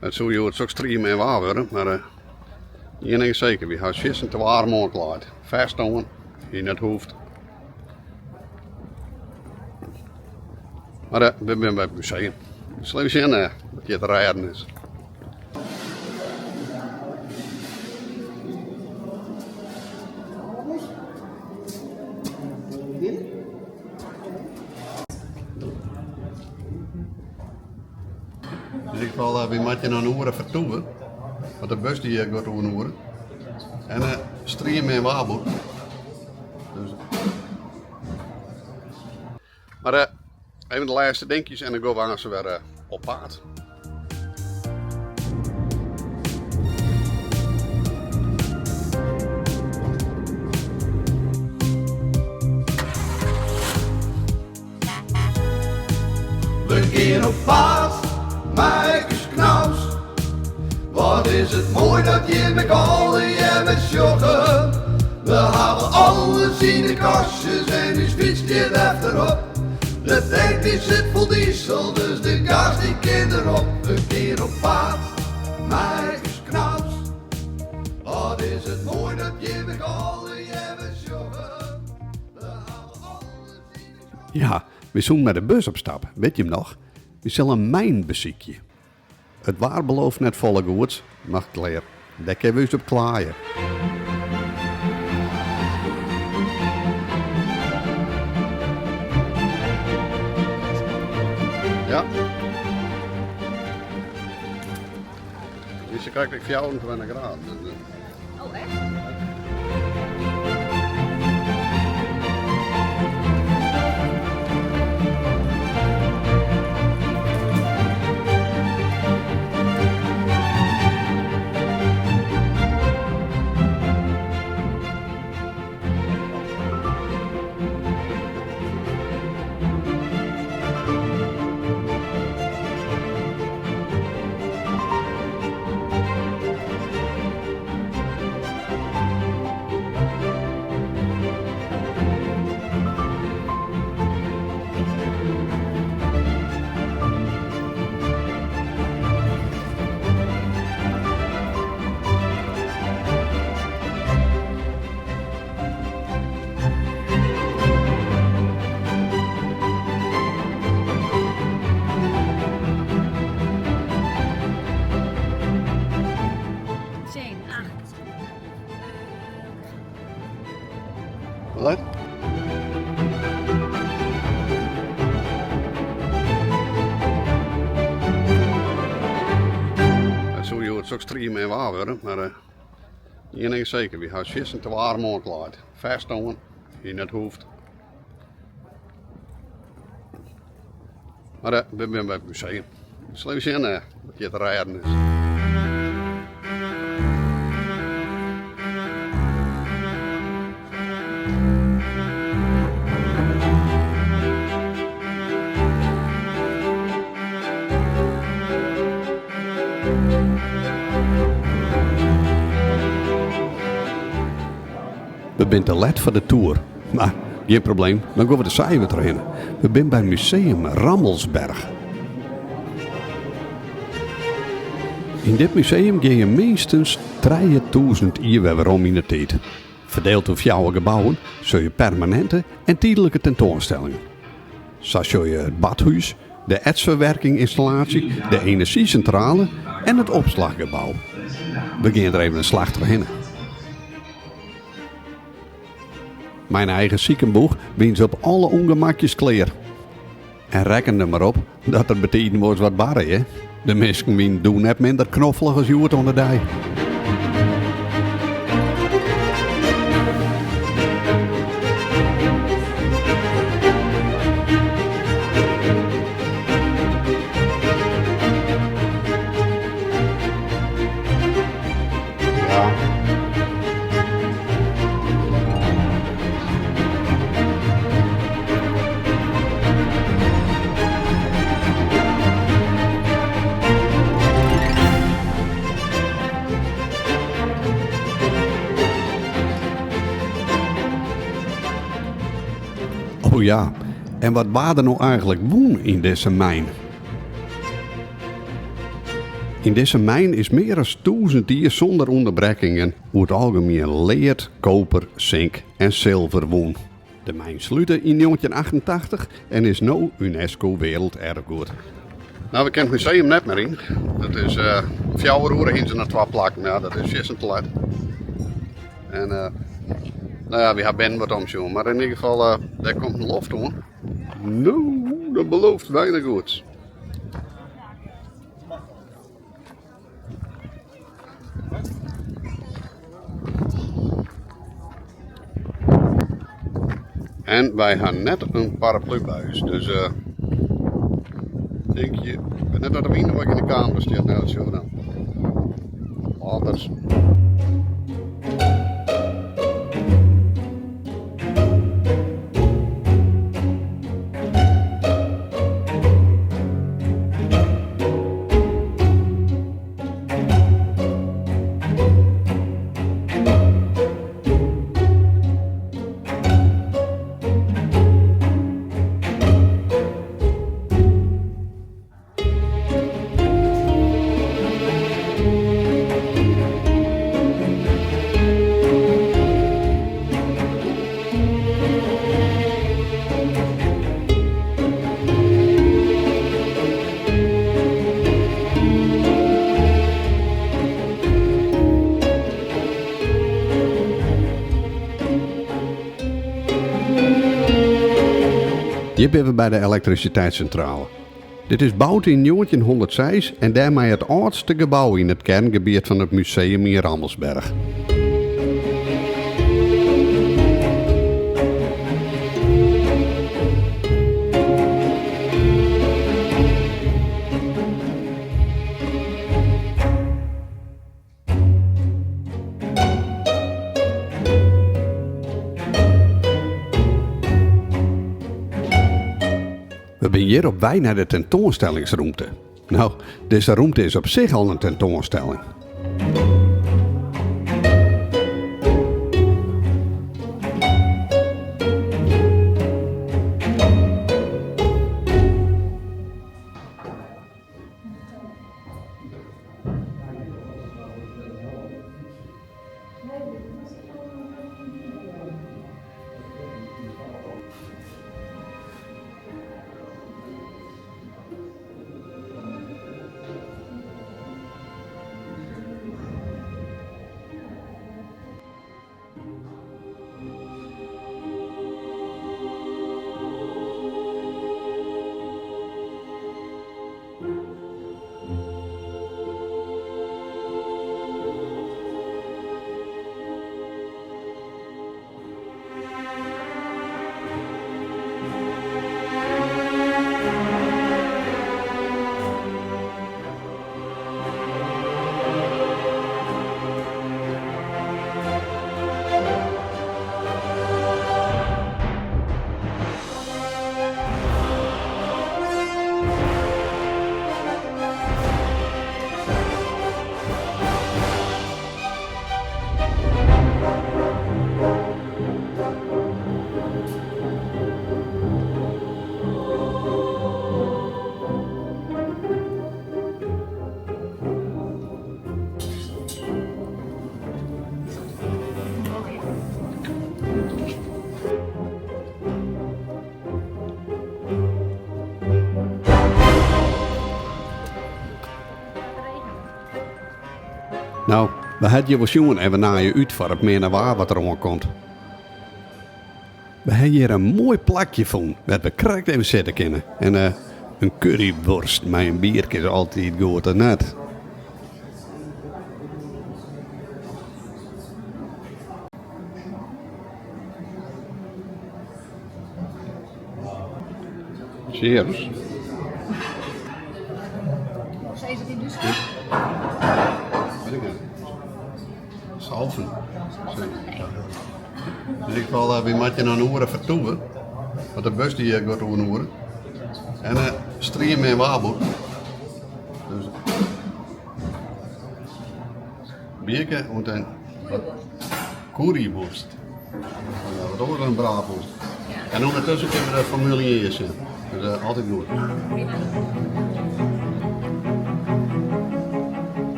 It soe hjoed sok striemin waar wurde, mar ien ding is seker, wy ha ús fierstente waarm oanklaaid. Fêst oan, hie net hoegd. Mar we binne by it museum. We sille even sjen wat hjir te rêden is. Yn ieder gefal, wy moatte noch in oere fertoeve, want de bus dy giet oer in oere. En striemin waar bûten. Dus. Mar even de lêste dinkjes en dan gean we aanst wer op paad. We gean op paad mei ús knaus. Wat is it moai dat jim ek allegear wer sjogge. We hawwe alles yn de kastjes en ús fyts stiet efterop. De tank dy sit fol diesel, dus de gas dy kin derop. We gean op paad mei ús knaus. Wat is it moai dat jim ek allegear wer sjogge. We hawwe alles yn de kastjes. Ja, wy soenen mei de bus op stap, wit jim noch? Wy sille in myn besykje. It waar belooft net folle goeds, mar klear, dêr kinne we ús op klaaie. Ja. Is krekt ek 24 graden. Oh, echt? Tsien, acht. Wat? It soe hjoed sok striemin waar wurde, mar ien ding is seker, wy ha ús fierstente waarm oanklaaid. Fêst oan, hie net hoegd. Mar we binne by it museum. We sille even sjen wat hjir te rêden is. We binne te let foar de toer, mar gjin probleem, dan gean we de seiwer trochhinne. We binne by Museum Rammelsberg. Yn dit museum gean je minstens 3000 jier wer werom yn de tiid. Ferdield oer fjouwer gebouwen sjogge je permaninte en tydlike tentoanstellingen. Sa sjogge je it badhús, de ertsferwerkingynstallaasje, de enerzjysintrale en it opslachgebou. We gean der even in slach trochhinne. Mei in eigen sikenboech wiene se op alle ûngemakjes klear. En rekken der mar op dat der betiden wolris wat barre, hè. De minsken wiene doe net minder knoffelich as hjoed oan de dei. Oh ja, en wat waard der no eigenlik wûn yn dizze myn? Yn dizze myn is mear as 1000 jier sûnder ûnderbrekkingen oer it algemien lead, koper, sink en silver wûn. De myn slute yn 1988 en is no UNESCO Werelderfgoed. No, we kinne it museum net mear yn. It is fjouwer oere hiene se noch twa plakken. Ja, dat is fierstente let. En no ja, wy ha binnen wat omsjoen, mar yn ieder gefal, dêr komt in loft oan. No, dat belooft weinig goeds. En wy ha net in paraplu by ús, dus uh, tink je, ik wit net oft de wyn noch yn de kamera stiet, no dat sjogge we dan. Âlders. Hjir binne we by de elektrisiteitssintrale. Dit is boud yn 1906 en dêrmei it âldste gebou yn it kearngebiet fan it museum yn Rammelsberg. We binne hjir op wei nei de tentoanstellingsrûmte. No, dizze rûmte is op sich al in tentoanstelling. No, we ha it hjir wol sjoen en we naaie út foar it minne waar wat der oan komt. We ha hjir in moai plakje fûn wêr't we krekt even sitte kinne. En eh, in currywurst mei in bierke is altyd goed, of net? Cheers. Hoe is it yn Dútslân? Weet ik net. Saufen. Yn ieder gefal, wy moatte noch in oere fertoeve. Want de bus dy giet oer in oere. En striemin waar bûten. Dus bierke en in currywurst. Ja, wat oars dan braadworst. En ûndertusken kinne we de Formule 1 sjen. Dus altyd goed.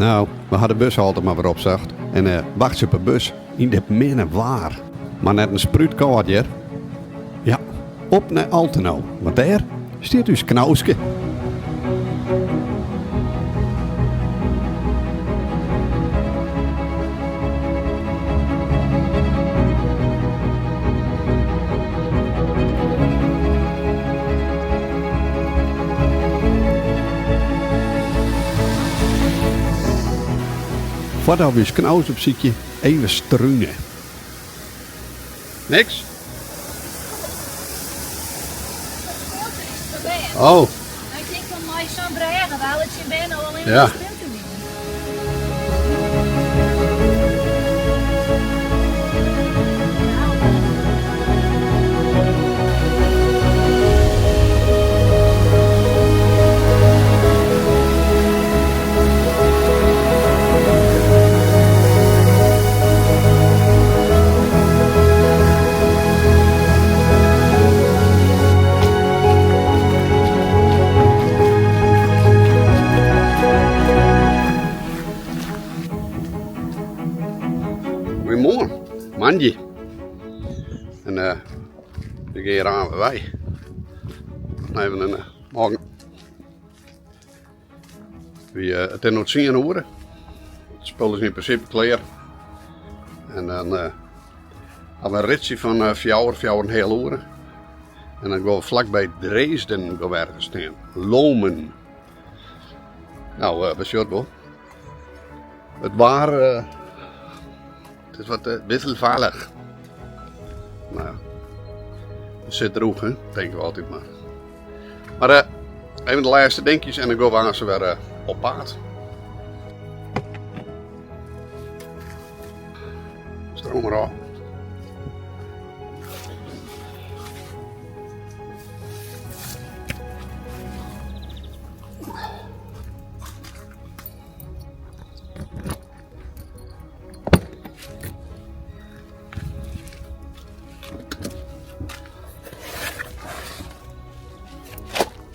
No, we ha de bushalte mar wer opsocht en wachtsje op de bus yn dit minne waar. Mar net in sprút kâld hjir. Ja, op nei Altenau, want dêr stiet ús Knauske. Foardat we ús Knaus opsykje, even strune. Niks? Oh. Ik tink dan mei sa'n brêge, waar it syn bern al allinne Ja. spul te wienen. Goeiemoarn, moandei. En we gean hjir aan wer wei. Even in morgen. It is no tsien oere. It spul is yn prinsipe klear. En dan ha we in ritsje fan fjouwer, fjouwer en in heal oere. En dan gean we flakby Dresden gean we ergens stean. Lohmen. Nou, we sjogge it wol. It waar, it is wat wisselvallich. Mar it sit drûch, hè, tinke we altyd mar. Mar even de lêste dinkjes en dan gean we aanst wer op paad. Stroom mar ôf.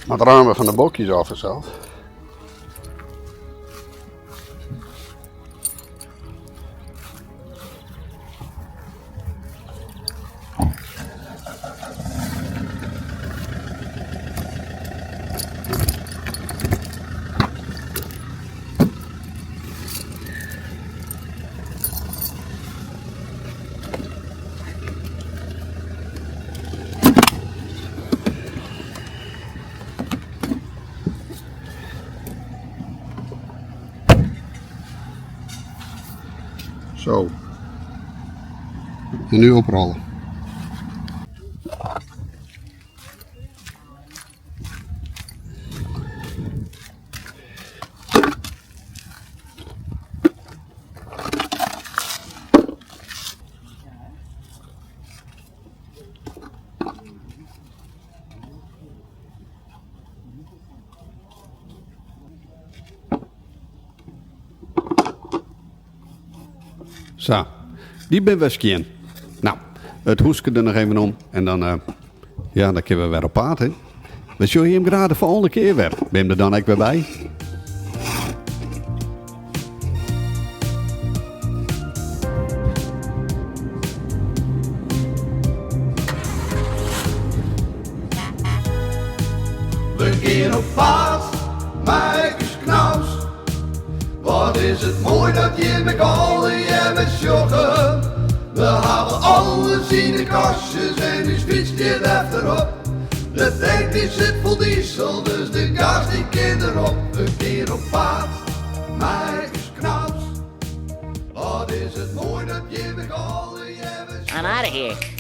Moat ramen fan de bokjes ôf fansels. Zo. En nu oprollen. Sa, dy binne wer skjin. No, it hoeske der noch even om en dan, eh, ja, dan kinne we wer op paad, hè. We sjogge jim graach de folgjende kear wer. Bin der dan ek wer by? We gean op paad mei ús Knaus. Wat is it moai dat jim ek allegear sjogge. We hawwe alles yn de kastjes en ús fyts stiet efterop. De tank dy sit fol diesel, dus de gas dy kin derop. We gean op paad mei ús Knaus. Wat is it moai dat jim ek allegear I'm out of here.